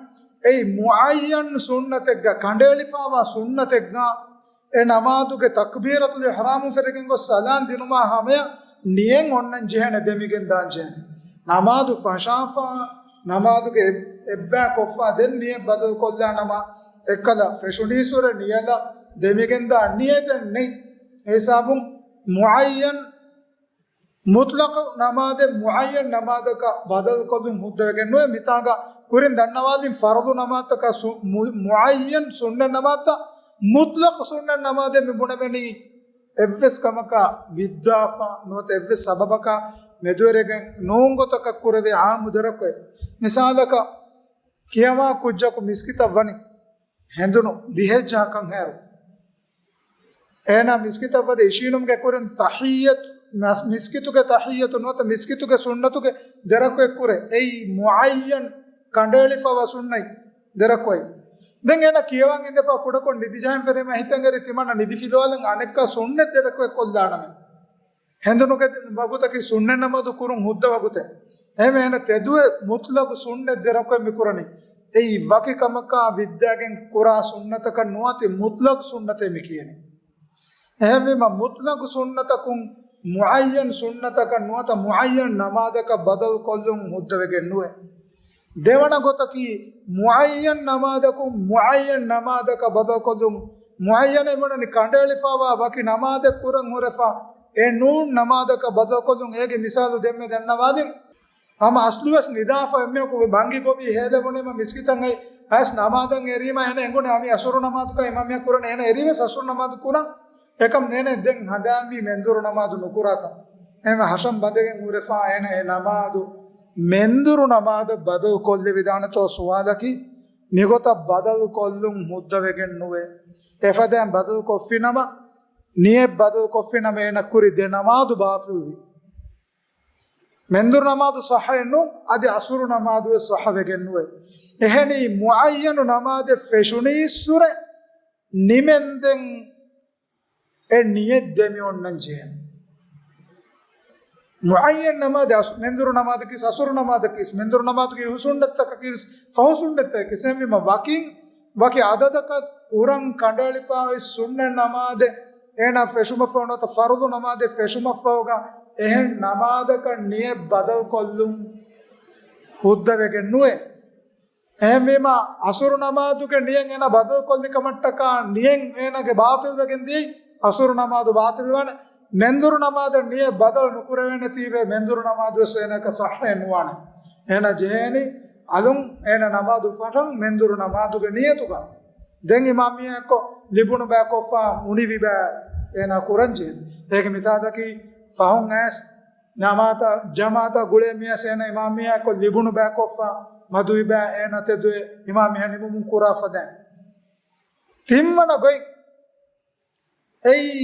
އެއީ މުޢައްޔަން ސުންނަތެއްގަ، ކަނޑައެޅިފާވާ ސުންނަތެއްގަ، އެ ނަމާދުގެ ތަކްބީރަތުލް އިޙްރާމުން ފެށިގެން ގޮސް ސަލާން ދިނުމާ ހަމަޔަށް ނިޔަތް އޮންނަން ޖެހޭނެ، ދެމިގެން ދާން ޖެހޭނެ. ނަމާދު ފަށާފާ، ނަމާދުގެ އެއް-، އެއްބައި ކޮށްފާ ދެން ނިޔަތް ބަދަލު ކޮށްލާ ނަމަ، އެއްކަލަ ފެށުނީއްސުރެ ނިޔަލަށް ދެމިގެން ދާ ނިޔަތެއް ނެތް. އެ ހިސާބުން މުޢައްޔަން މުތްލަޤު ނަމާދެއް މުޢައްޔަން ނަމާދަކަށް ބަދަލުކޮށްލުން ހުއްދަވެގެން ނުވޭ. މިތާގަ ކުރިން ދަންނަވާލިން ފަރުޟު ނަމާދަކަށް ސު-، މު-، މުޢައްޔަން ސުންނަތް ނަމާދަށް މުތްލަޤު ސުންނަތް ނަމާދެއް މި ބުނެވެނީ އެއްވެސް ކަމަކާ ވިއްދާފަ ނުވަތަ އެއްވެސް ސަބަބަކާ މެދުވެރިގެން ނޫން ގޮތަކަށް ކުރެވޭ ޢާއްމު ދެރަކުވެ. މިސާލަކަށް ކިޔަވާ ކުއްޖަކު މިސްކިތަށް ވަނީ ހެނދުނު ދިހައެއް ޖަހަކަށް ހޭރު. އޭނާ މިސްކިތަށް ވަދެ އިށީނުމުގެ ކުރިން ތަޙިއްޔަތު، މަސް-، މިސްކިތުގެ ތަޙިއްޔަތު ނުވަތަ މިސްކިތުގެ ސުންނަތުގެ ދެރަކުވެ ކުރޭ. އެއީ މުޢައްޔަން ކަނޑައެޅިފަވާ ސުންނަތް ދެރަކުވެ. ދެން އޭނާ ކިޔަވަން އިނދެފަ ކުޑަކޮށް ނިދި ޖަހަން ފެރީމަ ހިތަށް އެރި ތިމަންނަ ނިދި ފިލުވާލަން އަނެއްކާ ސުންނަތް ދެރަކުވެ ކޮށްލާނަމޭ. ހެނދުނުގެ ވަގުތަކީ ސުންނަތް ނަމާދު ކުރުން ހުއްދަ ވަގުތެއް. އެހެންވެ އޭނަ ތެދުވެ މުތްލަޤު ސުންނަތް ދެރަކުވެ މި ކުރަނީ. އެއީ ވަކި ކަމަކާ ވިއްދާގެން ކުރާ ސުންނަތަކަށް ނުވަތި މުތްލަޤު ސުންނަތޭ މި ކިޔަނީ. އެހެންވީމަ މުތްލަޤު ސުންނަތަކުން މުޢައްޔަން ސުންނަތަކަށް ނުވަތަ މުޢައްޔަން ނަމާދަކަށް ބަދަލު ކޮށްލުން ހުއްދަވެގެން ނުވޭ. ދެވަނަ ގޮތަކީ، މުޢައްޔަން ނަމާދަކުން މުޢައްޔަން ނަމާދަކަށް ބަދަލުކޮށްލުން، މުޢައްޔަން އެމަނަނި ކަނޑައެޅިފަވާ ވަކި ނަމާދެއް ކުރަން ހުރެފަ، އެ ނޫން ނަމާދަކަށް ބަދަލުކޮށްލުން. އޭގެ މިސާލު ދެންމެ ދަންނަވާދިން. ހަމަ އަސްލުވެސް ނިދާފަ އެންމެއަކު ބަންގި ގޮވީ ހޭލެވުނީމަ މިސްކިތަށް އައި، އައިސް ނަމާދަށް އެރީމަ އޭނަ އެނގުނީ އަމި އަސުރު ނަމާދުކައި އިމާމް މިޔާ ކުރަނީ. އޭނަ އެރީވެސް އަސުރު ނަމާދު ކުރަން. އެކަމް އޭނަ ދެން ހަނދާންވީ މެންދުރު ނަމާދު ނުކުރާކަން. އެހެންވެ ހަށަން ބަނދެގެން ހުރެފާ އޭނަ އެ ނަމާދު މެންދުރު ނަމާދަށް ބަދަލު ކޮށްލެވިދާނެތޯ ސުވާލަކީ، މިގޮތަށް ބަދަލު ކޮށްލުން ހުއްދަވެގެން ނުވޭ. އެފަދައިން ބަދަލު ކޮށްފިނަމަ، ނިޔަތް ބަދަލު ކޮށްފިނަމަ އޭނަ ކުރި ދެ ނަމާދު ބާޠިލްވި. މެންދުރު ނަމާދު ޞައްޙައެއް ނޫން، އަދި އަސުރު ނަމާދުވެސް ޞައްޙަވެގެން ނުވޭ. އެހެނީ މުޢައްޔަނު ނަމާދެއް ފެށުނީއްސުރެ ނިމެންދެން އެ ނިޔަތް ދެމި އޮންނަން ޖެހޭނެ. މުޢައްޔަން ނަމާދެއް އަސް-، މެންދުރު ނަމާދަކީ އަސުރު ނަމާދަކީ މެންދުރު ނަމާދުގެ އިހު ސުންނަތްތަކަކީ ފަހު ސުންނަތްތަކެއް. ކިސެންވީމަ ވަކިން ވަކި އަދަދަކަށް ކުރަން ކަނޑައެޅިފައި ސުންނަތް ނަމާދެއް އޭނާ ފެށުމަށްފަހު ނުވަތަ ފަރުޟު ނަމާދެއް ފެށުމަށްފަހުގަ އެހެން ނަމާދަކަށް ނިޔަތް ބަދަލުކޮށްލުން ހުއްދަވެގެން ނުވޭ. އެހެންވީމަ، އަސުރު ނަމާދުގެ ނިޔަތް އޭނަ ބަދަލުކޮށްލި ކަމަށްޓަކާ، ނިޔަތް އޭނަގެ ބާޠިލްވެގެން ދިޔައީ، އަސުރު ނަމާދު ބާޠިލްވާނެ. މެންދުރު ނަމާދަށް ނިޔަތް ބަދަލު ނުކުރެވޭނެތީވެ، މެންދުރު ނަމާދުވެސް އޭނައަކަށް ޞައްޙައެއް ނުވާނެ. އޭނަ ޖެހޭނީ، އަލުން އޭނަ ނަމާދު ފަށަން މެންދުރު ނަމާދުގެ ނިޔަތުގަ. ދެން އިމާމް މީހާއެއްކޮށް ލިބުނު ބައިކޮށްފަ އުނިވި ބައި އޭނަ ކުރަންޖެހޭ. އޭގެ މިސާލަކީ، ފަހުން އައިސް ނަމާދަށް ޖަމާޢަތާ ގުޅޭ މީހާ އޭނަ އިމާމް މީހާއެއްކޮށް ލިބުނު ބައިކޮށްފަ، މަދުވި ބައި އޭނަ ތެދުވެ އިމާމް މީހާ ނިމުމުން ކުރާ ފަދައިން. ތިންވަނަ ގޮތް، އެއީ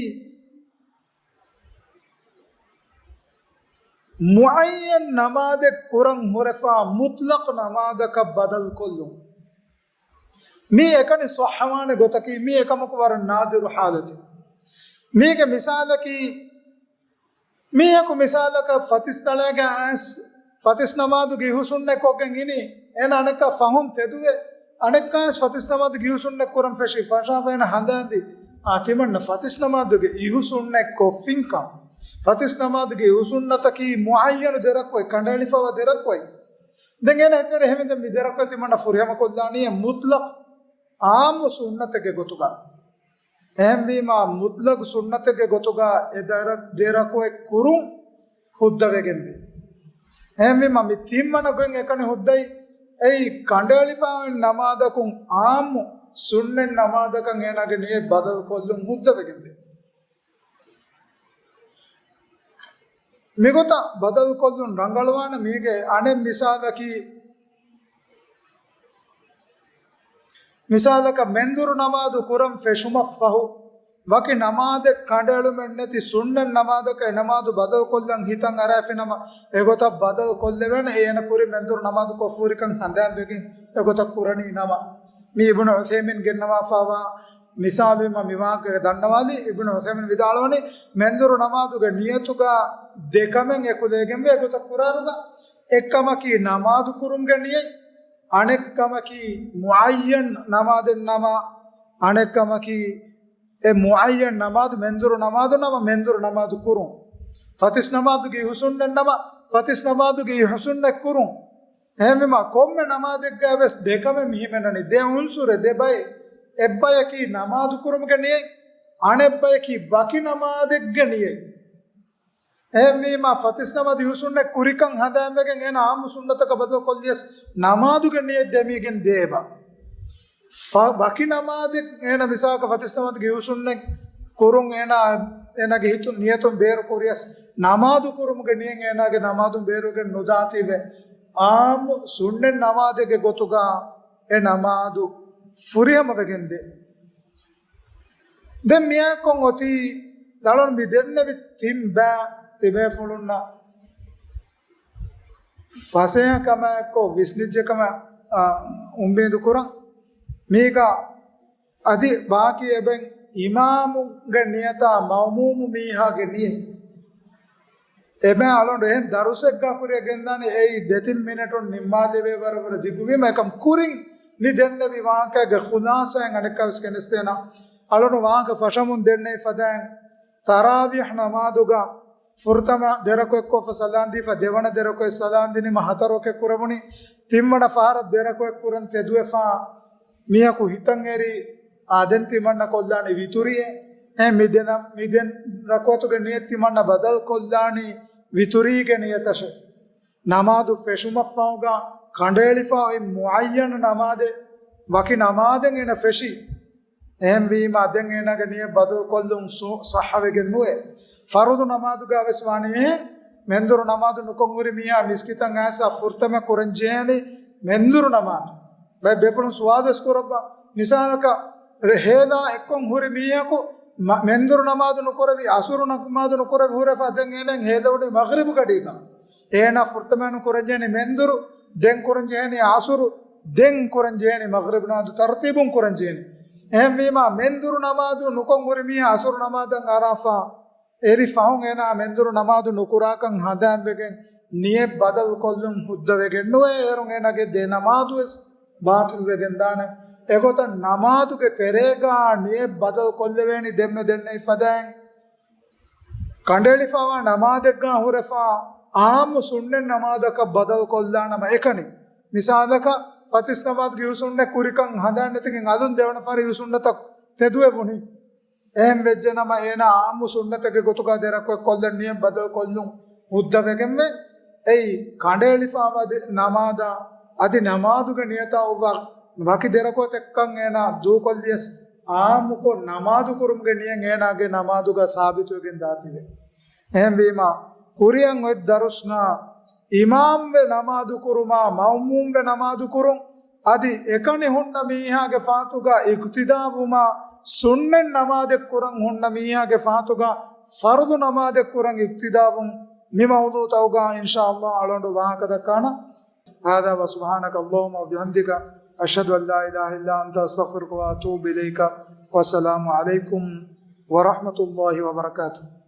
މުޢައްޔަން ނަމާދެއް ކުރަން ހުރެފާ މުތްލަޤު ނަމާދަކަށް ބަދަލުކޮށްލުން. މީ އެކަނި ޞައްޙަވާނެ ގޮތަކީ، މީ އެކަމަކު ވަރަށް ނާދިރު ޙާލަތެއް. މީގެ މިސާލަކީ، މީހަކު މިސާލަކަށް ފަތިސް ތަޅާގަ އައިސް ފަތިސް ނަމާދުގެ އިހު ސުންނަތް ކޮށްގެން އިނީ، އޭނަ އަނެއްކާ ފަހުން ތެދުވެ، އަނެއްކާވެސް ފަތިސް ނަމާދުގެ އިހު ސުންނަތް ކުރަން ފެށި، ފަށާފަ އޭނަ ހަނދާންވި، އާ، ތިމަންނަ ފަތިސް ނަމާދުގެ އިހު ސުންނަތް ކޮށްފިންކަން. ފަތިސް ނަމާދުގެ އިހު ސުންނަތަކީ މުޢައްޔަނު ދެރަކުވެ، ކަނޑައެޅިފަވާ ދެރަކުވެ. ދެން އޭނަ ހިތަށް އެރި އެހެންވީމަ ދެން މި ދެރަކުވެ ތިމަންނަ ފުރިހަމަ ކޮށްލާނީ މުތްލަޤު ޢާއްމު ސުންނަތެއްގެ ގޮތުގަ. އެހެންވީމަ، މުތްލަޤު ސުންނަތެއްގެ ގޮތުގަ އެ ދަރަ-، ދެ ރަކުޢަތް ކުރުން ހުއްދަވެގެންވޭ. އެހެންވީމަ، މި ތިންވަނަ ގޮތް އެކަނި ހުއްދައި، އެއީ ކަނޑައެޅިފައި ނަމާދަކުން ޢާއްމު ސުންނަތް ނަމާދަކަށް އޭނާގެ ނިޔަތް ބަދަލު ކޮށްލުން ހުއްދަވެގެންވޭ. މިގޮތަށް ބަދަލުކޮށްލުން ރަނގަޅުވާނެ. މީގެ އަނެއް މިސާލަކީ، މިސާލަކަށް މެންދުރު ނަމާދު ކުރަން ފެށުމަށްފަހު، ވަކި ނަމާދެއް ކަނޑައެޅުމެއް ނެތި ސުންނަތް ނަމާދަކަށް އެ ނަމާދު ބަދަލުކޮށްލަން ހިތަށް އަރާފިނަމަ، އެގޮތަށް ބަދަލު ކޮށްލެވޭނެ. އޭނަ ކުރި މެންދުރު ނަމާދު ކޮށްފޫރިކަން ހަނދާންވެގެން އެގޮތަށް ކުރަނީ ނަމަ، މި އިބްނު ޢުޘައިމީން ގެންނަވާފައިވާ މިސާލު. މި ވާހަކަ ދަންނަވާލީ، އިބްނު ޢުޘައިމީން ވިދާޅުވަނީ، މެންދުރު ނަމާދުގެ ނިޔަތުގަ ދެކަމެއް އެކުލެވިގެންވޭ އެގޮތަށް ކުރާރުގަ، އެއްކަމަކީ ނަމާދު ކުރުމުގެ ނިޔަތް، އަނެއްކަމަކީ މުޢައްޔަން ނަމާދެއް ނަމަ، އަނެއްކަމަކީ އެ މުޢައްޔަން ނަމާދު، މެންދުރު ނަމާދު ނަމަ، މެންދުރު ނަމާދު ކުރުން. ފަތިސް ނަމާދުގެ އިހުސުންނެއް ނަމަ، ފަތިސް ނަމާދުގެ އިހުސުންނެއް ކުރުން. އެހެންވީމަ، ކޮންމެ ނަމާދެއްގަ ވެސް ދެކަމެއް މި ހިމެނެނީ. ދެ އުންސުރެއް، ދެ ބައެއް. އެއްބަޔަކީ ނަމާދު ކުރުމުގެ ނިޔަތް، އަނެއްބަޔަކީ ވަކި ނަމާދެއްގެ ނިޔަތް. އެހެންވީމަ، ފަތިސް ނަމާދު އިހުސުންނެއް ކުރިކަން ހަނދާންވެގެން އޭނަ އާއްމު ސުންނަތަކަށް ބަދަލު ކޮށްލިޔަސް ނަމާދުގެ ނިޔަތް ދެމީގެން ދޭބަ. ފަ-، ވަކި ނަމާދެއް އޭނަ މިސާލަކަށް ފަތިސް ނަމާދުގެ އިހުސުންނެއް ކުރުން އޭނަ، އޭނަގެ ހިތުން ނިޔަތުން ބޭރު ކުރިޔަސް ނަމާދު ކުރުމުގެ ނިޔަތް އޭނާގެ ނަމާދުން ބޭރުވެގެން ނުދާތީވެ، އާއްމު ސުންނަތް ނަމާދެއްގެ ގޮތުގަ އެ ނަމާދު ފުރިހަމަވެގެން ދޭ. ދެން މިއާއެއްކޮށް އޮތީ އަޅުން މި ދެންނެވި ތިން ބައި ތިބޭފުޅުންނަށް ފަސޭހަކަމާއެއްކޮށް ވިސްނިއްޖެކަމަށް، އާ، އުއްމީދު ކުރަން. މީގަ އަދި ބާކީ އެބައިން އިމާމުގެ ނިޔަތާ މައުމޫމު މީހާގެ ނިޔަތް. އެބައިން އަޅުން އެހެން ދަރުސެއްގަ ކުރިއަށް ގެންދާނެ އެއީ ދެތިން މިނެޓުން ނިންމާލެވޭ ވަރަށް ވަރަށް ދިގުވީމަ، އެކަމް ކުރިން މި ދެންނެވި ވާހަކައިގެ ޚުލާސާއެއް އަނެއްކާވެސް ގެނެސްދޭނަ. އަޅުން ވާހަކަ ފަށަމުން ދެންނެވި ފަދައިން ތަރާވީޙް ނަމާދުގަ ފުރަތަމަ ދެރަކުއެއްކޮށްފަ ސަލާންދީފަ، ދެވަނަ ދެރަކުއެއް ސަލާންދިނީމަ ހަތަރު ރަކުއެއް ކުރެވުނީ، ތިންވަނަ ފަހަރަށް ދެރަކުއެއް ކުރަން ތެދުވެފަ، މީހަކު ހިތަށް އެރީ، އާ، ދެން ތިމަންނަ ކޮށްލާނީ ވިތުރީއޭ. އެ މި ދެނަ-، މި ދެން ރަކުޢަތުގެ ނިޔަތް ތިމަންނަ ބަދަލު ކޮށްލާނީ ވިތުރީގެ ނިޔަތަށޭ. ނަމާދު ފެށުމަށްފަހުގަ ކަނޑައެޅިފަ އޮތް މުޢައްޔަނު ނަމާދެއް، ވަކި ނަމާދެއް އޭނަ ފެށީ. އެހެންވީމަ، ދެން އޭނާގެ ނިޔަތް ބަދަލު ކޮށްލުން ސު-، ޞައްޙަވެގެން ނުވޭ. ފަރުޟު ނަމާދުގަ ވެސް ވާނީ އެހެން. މެންދުރު ނަމާދު ނުކޮށް ހުރި މީހާ މިސްކިތަށް އައިސް ފުރަތަމަ ކުރަން ޖެހޭނީ މެންދުރު ނަމާދު. ބައެއް ބޭފުޅުން ސުވާލު ވެސް ކުރައްވާ. މިސާލަކަށް، ރޭ ހޭލާ އެއްކޮށް ހުރި މީހަކު މަ-، މެންދުރު ނަމާދު ނުކުރެވި، އަސުރު ނަމާދު ނުކުރެވި ހުރެފަ، ދެން އޭނަ ހޭލެވުނީ މަޣްރިބު ގަޑީގަ. އޭނާ ފުރަތަމަ ކުރަން ޖެހޭނީ މެންދުރު، ދެން ކުރަން ޖެހޭނީ އަސުރު، ދެން ކުރަން ޖެހޭނީ މަޣްރިބު ނަމާދު، ތަރުތީބުން ކުރަން ޖެހޭނީ. އެހެންވީމަ، މެންދުރު ނަމާދު ނުކޮށް ހުރި މީހާ އަސުރު ނަމާދަށް އަރާފަ، އެރި ފަހުން އޭނާ މެންދުރު ނަމާދު ނުކުރާކަން ހަނދާންވެގެން ނިޔަތް ބަދަލު ކޮށްލުން ހުއްދަވެގެން ނުވޭ. އޭރުން އޭނާގެ ދެ ނަމާދު ވެސް ބާޠިލް ވެގެން ދާނެ. އެގޮތަށް ނަމާދުގެ ތެރޭގަ ނިޔަތް ބަދަލު ކޮށްލެވޭނީ ދެންމެ ދެންނެވި ފަދައިން. ކަނޑައެޅިފައިވާ ނަމާދެއްގަ ހުރެފަ އާއްމު ސުންނަތް ނަމާދަކަށް ބަދަލު ކޮށްލާނަމަ އެކަނި. މިސާލަކަށް، ފަތިސް ނަމާދުގެ އިހުސުންނެއް ކުރިކަން ހަނދާން ނެތިގެން އަލުން ދެވަނަ ފަހަރަށް އިހުސުންނަތަށް ތެދުވެވުނީ. އެހެން ވެއްޖެނަމަ، އޭނާ އާއްމު ސުންނަތެއްގެ ގޮތުގަ ދެރަކުއެއް ކޮށްލަން ނިޔަތް ބަދަލު ކޮށްލުން ހުއްދަވެގެންވޭ. އެއީ ކަނޑައެޅިފައިވާ ދެ-، ނަމާދާ އަދި ނަމާދުގެ ނިޔަތާ އޮއްވާ ވަކި ދެރަކުވަތެއްކަން އޭނާ ދޫކޮށްލިޔަސް، އާއްމުކޮށް ނަމާދު ކުރުމުގެ ނިޔަތް އޭނާގެ ނަމާދުގަ ސާބިތުވެގެން ދާތީވެ. އެހެންވީމާ، ކުރިއަށް އޮތް ދަރުސްގަ އިމާމްވެ ނަމާދު ކުރުމާ، މައުމޫމްވެ ނަމާދު ކުރުން، އަދި އެކަނި ހުންނަ މީހާގެ ފާތުގަ އިޤްތިދާވުމާ، ސުންނަތް ނަމާދެއް ކުރަން ހުންނަ މީހާގެ ފާތުގަ ފަރުޟު ނަމާދެއް ކުރަން އިޤްތިދާވުން، މި މައުޟޫޢުތަކުގަ އިންޝާﷲ އަޅުގަނޑު ވާހަކަ ދައްކާނަން. هذا وسبحانك اللهم وبحمدك، أشهد أن لا إله إلا أنت، أستغفرك وأتوب إليك. والسلام عليكم ورحمة الله وبركاته.